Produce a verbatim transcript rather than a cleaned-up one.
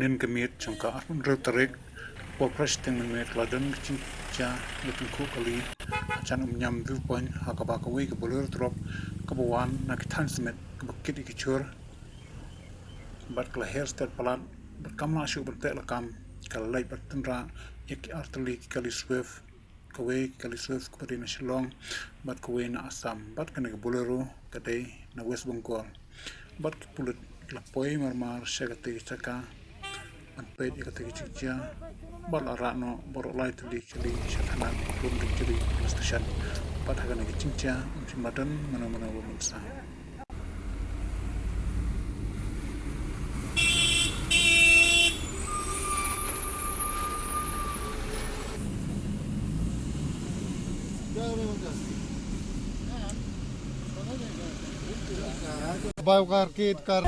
Mynnin ka miet jong ka arphew hynriew tarik, por phra shiteng mynmiet ka la don ka jingjia ïatyngkhuh kali ha jan Umñiam View Point, ha kaba kawei ka Bolero truck kaba wan na ki thaiñ smet kaba kit ïa ki jhur bad ka la her stet palat bad kam lah shuh ban teh lakam, ka la leit ban tynrah ïa ki artylli ki kali Swift, kawei ka kali Swift kaba dei na Shillong bad kawei na Assam, bad kane ka Bolero ka dei na West Bengal. Bad ki pulit ki la poi marmar sha katei ka jaka ban peit ïa katei ka jingjia bad la rah noh baroh lai tylli ki kali sha thana Doondichiri Police Station. Bad ha kane ka jingjia ym shym la don mano mano ba mynsang. Bau kar kit kar.